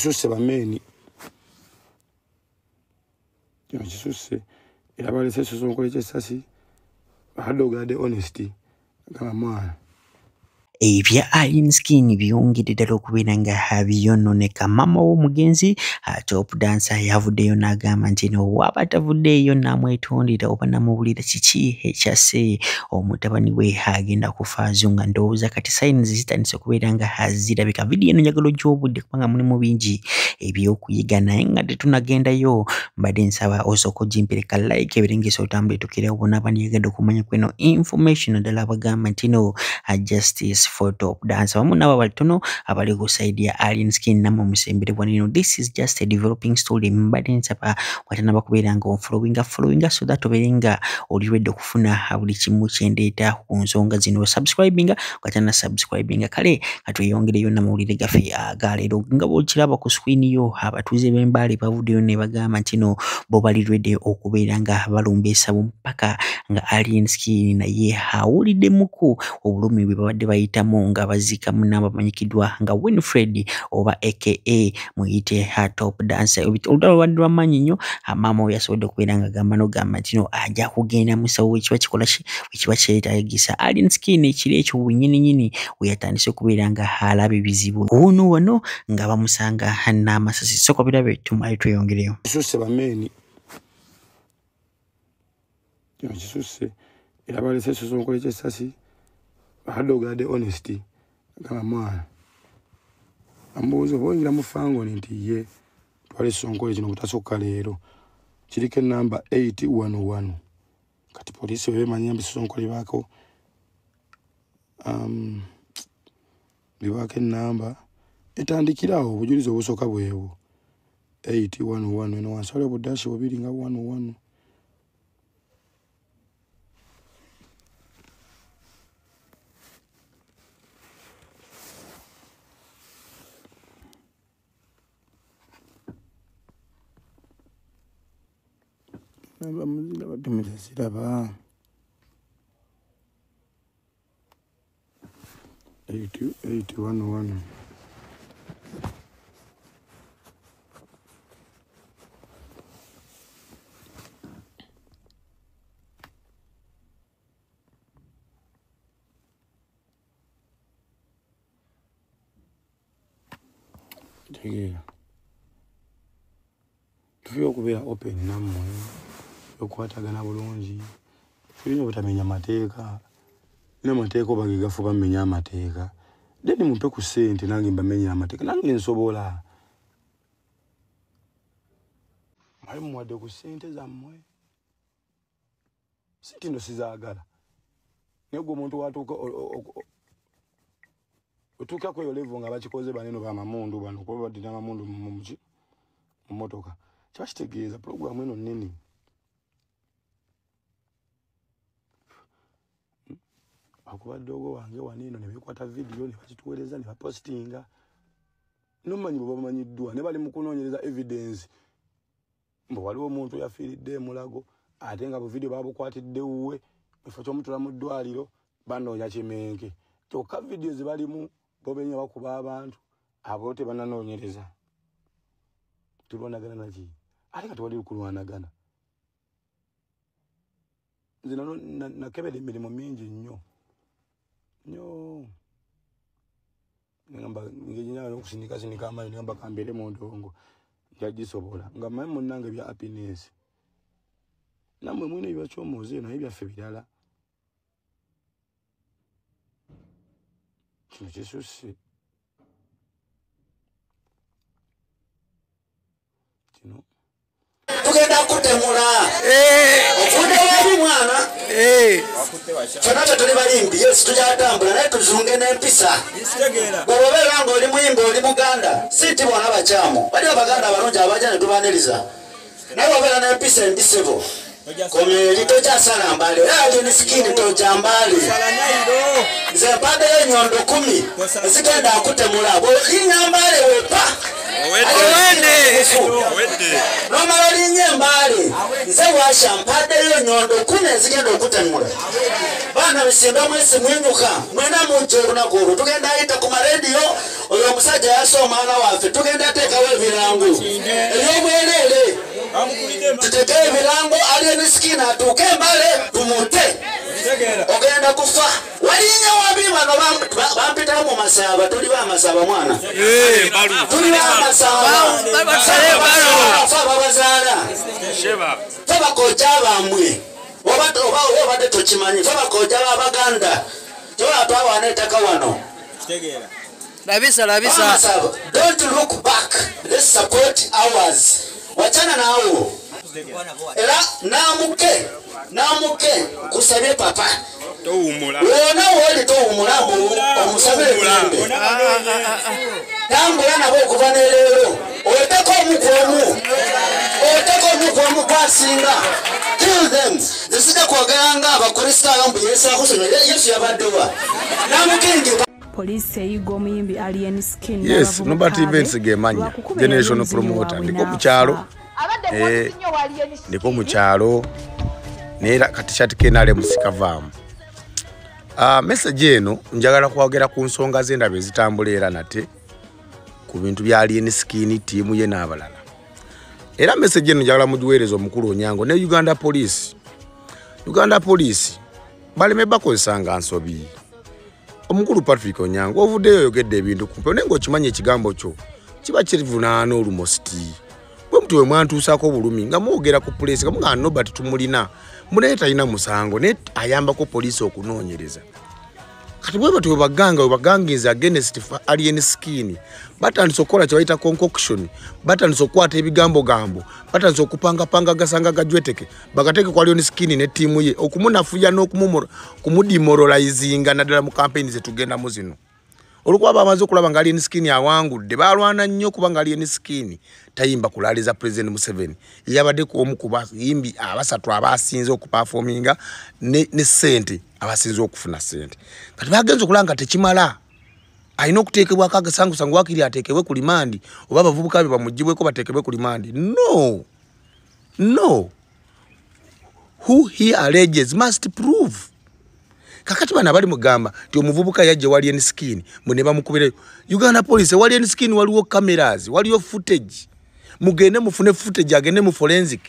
Kisuse bameni. Kino kisuse era balese sosonkole ky'essasi hadogade honesty gamba mwana. Ebya Alien Skin byongedde ddala okubeera nga byonooneka. Maama w'omugenzi Top Dancer yavuddeyo n'agamba nti no waba tavuddeeyo n'amwetondera oba n'amubuulira kiki ekyasse omutabani we agenda kufa nga ndowooza kati signs zitandise okubeera nga zirabika. Vidiyo eno njagala ogy'obudde kubanga mulimu bingi ebyokuyiga, naye nga tetunnagendayo mbadde nsaba osooka ogimpereka like ebeere ng'esootambula etuukirewo bonna abandiyagadde okumanya kweno information, naddala abagamba nti no justice for Top Dancer wamu n'abo abatono abali ku side ya Alien Skin nammwe musembere wano eno. This is just a developing story. Mbadde nsaba watannaba kubeera nga onfollowinga followinga so that obeere nga oli ready okufuna buli kimu kye ndeeta ku nsonga zino. Subscribinga watanna subscribinga. Kale katweyongereyo n'amawulire gaffe agaleero. Nga bw'okiraba ku screen yo, abatuuze b'e Mbale bavuddeyo ne bagamba nti no bo bali ready okubeera nga balumba essabo mpaka nga Alien Skin naye awuliddemuku obulumi bwe babadde bayitamu nga baziika munnaabwe amanyikiddwa nga Winfred oba aka muyite Top Dancer. Olutalo lubadde lwa maanyi nnyo. Maama we yasobodde okubeera nga agamba n'okugamba nti no ajja kugenda musawo wekiba kikola ki wekiba kyetaagisa. Alien Skin ekiro ekyo wennyininyini we yatandise okubeera nga alaba ebizibu wuuno wano nga bamusanga n'amasasi. Sooka birabe tumale tweyongereyo. Kisuse bameni. Kino kisuse era balese sosonkole ky'essasi hadogade honesty gamba mwana. Ambuuza oba oyingira mu fangoni nti ye twala ekisonkole kino butasukka leero kiriko ennamba 811. Kati poliisi bwe bemanya mbu ekisonkole baako bibaako ennamba etandikira awo obujulizi obusooka bwebwo 811 eno wansi waliwo budashi bubiri nga 11. Namba muziraba temuziraba 8 8 1 1. Tegeera tufiire okubeera open nammwe okukwatagana bulungi, tulina obutamenya mateeka n'amateeka oba ge gafuba mmenya amateeka then mumpe ku ssente nange mbamenyera amateeka nange nsobola. Mwali mumuwadde ku ssente zammwe, sente nno sizaagala, naye gwe omuntu watuuka otuuka ku eyo level nga bakikoze baneno bamamundu bano kuba badde n'amamundu muki mu mmotoka kiba kitegeeza pulogulaamu eno nnene. Akuba ddogo wange wano eno ne beekwata vidiyo ne bakituweereza ne bapositinga nomanyi bwe bamanyiddwa ne bali mu kunoonyereza evidence mbu waliwo omuntu eyafiiridde e Mulago ate nga buvidiyo babukwatidde wuwe mu kifo ky'omutwala mu ddwaliro banoonya kimenke, kyokka vidiyo ze balimu bo bennyini bakuba abantu abo tebannanoonyereza. Tulwanagana naki? Ate nga tewali kulwanagana. Nze nakebera emirimu mingi nnyo nnyo ngamba ngeri n'okusindikasindika amaanyi ngamba kambeere mu ndongo nja gisobola nga mmanyi munnange bya happiness nammwe mulina ebibakyomooza eyo naye byaffe birala. Kino kisusse kino tugenda kutemula ofudde wabi mwana kyonna kye tuli balimbi yesu tukyatambula naye tuzunge n'empisa. Bw'obeera ng'oli muyimbi oli muganda si nti bonna bakyamu, waliwo abaganda abalungi abajja ne tubaniriza, naye bw'obeera n'empisa embisebo komeri tokyasala mbale era Alien Skin tojja mbale. Nze mpaddeyo ennyondo 10 ezigenda akutemula bw'olinnya mbale wepa nomala linnya embaale. Nze washa mpaddeyo ennyondo 10 ezigenda okutemula. Baana bisimbe mwesi mwinyuka mwena mujja olunaku olwo tugenda ayita ku marediyo oyo omusajja yassa omwana waffe tugenda ateekawo. ebirango ebyobwereere, tuteke ebirango Alien Skin atuuke embale tumute, ogenda kufa. Walinnya wabi bano bampitawo mu Masaba, tuli ba Masaba mwana, tuli ba Masaba, fe ababazaala, fe bakojja bammwe, oba obadde tokimanyi, fe bakojja b'Abaganda, tewaba twawaana ettaka wano. Labisa, labisa. Don't look back. Let's support ours. Wachana nao. Era namuke kusabye papa. Towumula. Wona woli towumula omusabye emirembe. Tambula nabo okuva ne leero. Oteko omu. Oteko omu kwasinga. Kill them. Zisija kwogera nga Abakristaayo mbu Yesu akusonyiwa. Yesu yabaddewa. Namukingi. Poliisi eyiga omuyimbi Alien Skin. Yes, Nobert Events gemanya generation promoter ndiko mu kyalo. Ndiko mu kyalo neera kati shati kenale musikavaamu. Message eno njagala kwogera ku nsonga z'endaba ezitambula era nate ku bintu bya Alien Skin tiimu ye n'abalala. Era message eno njagala mugiweereze omukulu Onyango ne Uganda Police. Uganda Police baleme bakozesanga nsobi. Omukulu Patrick Onyango ovuddeyo oyogedde ebintu kumpe naye ng'okimanyi ekigambo kyo kiba kirivunaana olumositi. Bwe mutyo bwe mwantuusaako obulumi nga mwogera ku poliisi nga mugamba Nobert tumulina munaye talina musango naye ayambako poliisi okunoonyereza. Kati bwe batyo bwe bagangiza against Alien Skin batandise okukola kye bayita concoction, batandise okukwata ebigambogambo, batandise okupangapanga gasanga gajweteke bagateeke ku Alien Skin ne ttiimu ye okumunafuya n'okumudemoralizinga naddala mu campaign ze tugendamu zino. Olwokuba bamaze okulaba nga Alien Skin awangudde, balwana nnyo kubanga Alien Skin tayimba kulaaliza President Museveni. Yabadde ku omu ku bayimbi abasatu abasinze okuperforminga ne ssente, abasinze okufuna ssente. Kati bagenze okulaba nga tekimala, alina okuteekebwako agasangusangu waakiri ateekebwe ku limandi oba abavubuka be bamuggyibweko bateekebwe ku limandi. No, no. Who he alleges must prove. Kakati bano abali mugamba nti omuvubuka yajja wa Alien Skin mbu ne bamukubirayo. Uganda Police wa Alien Skin waliwo cameras, waliwo footage. Mugende mufune footage agende mu forensic.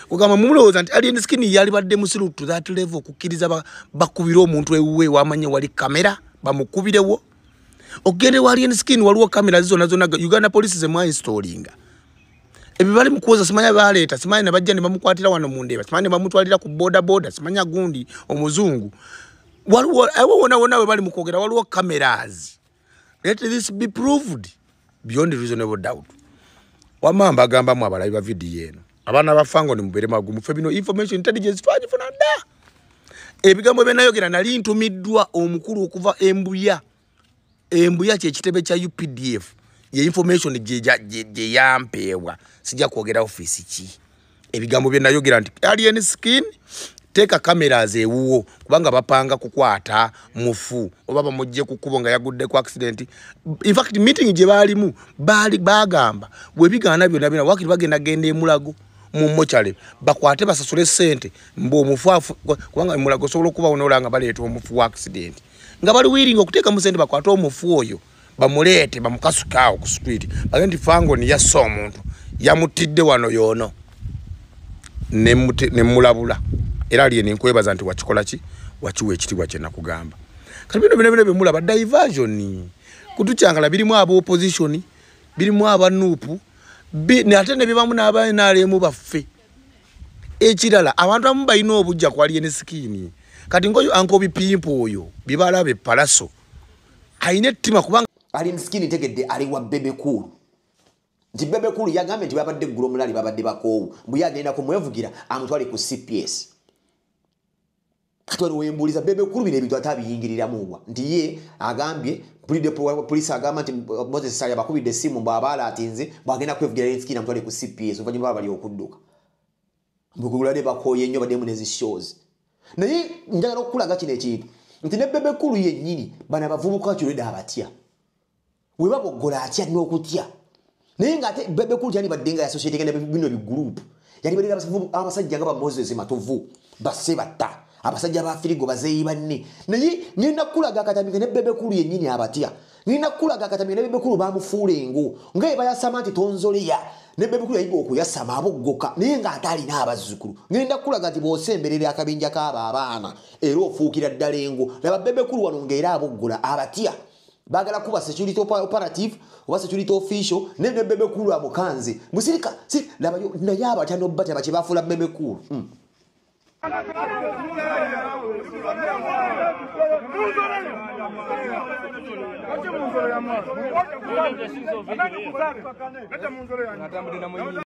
Kugamba mumulowooza nti Alien Skin yalibadde musiru to that level okukkiriza bakubire omuntu ewuwe wamanye wali kamera bamukubirewo. Ogende wa Alien Skin waliwo kamera zonna zonna Uganda Police ze mwainstalinga. Ebyo bali mukuwoza simanya baleeta, simanya ne bajja ne bamukwatira wano mu Ndeeba, simanya ne bamutwalira ku boda boda, simanya gundi omuzungu. Waliwo wona wona we bali mukwogera waliwo cameras. Let this be proved beyond reasonable doubt. Wamma mbagambamu abalabi ba vidiyo eno. Abaana ba Fango ne mubeere magumu ffe bino information intelligence twagifuna dda. Ebigambo bye nayogera nali ntumiddwa omukulu okuva Embuya. Embuya kye kitebe kya UPDF. Ye information gye yampeebwa. Sijja kwogera office ki. Ebigambo bye nayogera nti Alien Skin teeka cameras ewuwo kubanga bapanga kukwata mufu oba bamugye ku kkubo nga yagudde ku accident. In fact meeting gye baalimu baali bagamba bwe bigaana byonna byonna waakiri bagenda genda emulago mu mochale bakwate basasule ssente mbu omufu kubanga emulago osobola okubawo n'olaba nga baleeta omufu wa accident nga bali willing okuteekamu ssente bakwate omufu oyo bamuleete bamukasuke awo ku street bagende nti Fangoni yasse omuntu yamuttidde wano yoono ne mulabula. Era Alien nkwebaza nti wakikola ki wakiwa ekitiibwa kye nakugamba. Kati bino bino bino bye mulaba diversion kutukyangala birimu aba opposition, birimu aba NUP, ate ne bibamu n'aba NRM baffe. Ekirala abantu abamu balina obujja ku Alien Skin. Kati ng'oyo Uncle Bipimpo oyo bibalabe Palaso alina ettima kubanga Alien Skin tegedde ali wa Bebe Cool. Nti Bebe Cool yagambye nti babadde eggulo omulali babadde bakoowu mbu ye agenda kumwevugira amutwale ku CPS. Kati wano wembuuliza Bebe Cool bino ebintu ate abiyingiriramu wa? Nti ye agambye poliisi agamba nti Moses Ssali abakubidde essimu mbu abaalatinze bw'agenda kwevugira Alien Skin amutwale ku CPS oluvannyuma baba bali okudduka. Mbu gulale bakooye nnyo baddemu ne zi shows. Naye njagala okukulaga kino ekintu nti ne Bebe Cool yennyini bano abavubuka kyoleda abatya. We baboggola atya n'okutya. Naye ng'ate Bebe Cool yandibadde nga yassociatinga ne bino bi group. Yandibadde abasajja nga ba Moses Matovu, basse batta, abasajja ba Firigo bazeeyi banne. Naye ngenda kukulaga akatambi ne Bebe Cool yennyini abatya. Ngenda kukulaga akatambi ne Bebe Cool bamufuula engo nga ye bayasama nti tonzoleya, ne Bebe Cool yayiga okuyasama aboggoka naye ng'ate alina abazzukulu. Ngenda kukulaga nti bw'osemberera akabinja k'abo abaana era ofuukira ddala engo. Laba Bebe Cool wano ng'era aboggola abatya, baagala kuba security operative oba security official, ne Bebe Cool amukanze musirika si, labayo naye abatya n'obbatya bakye bafuula Bebe Cool.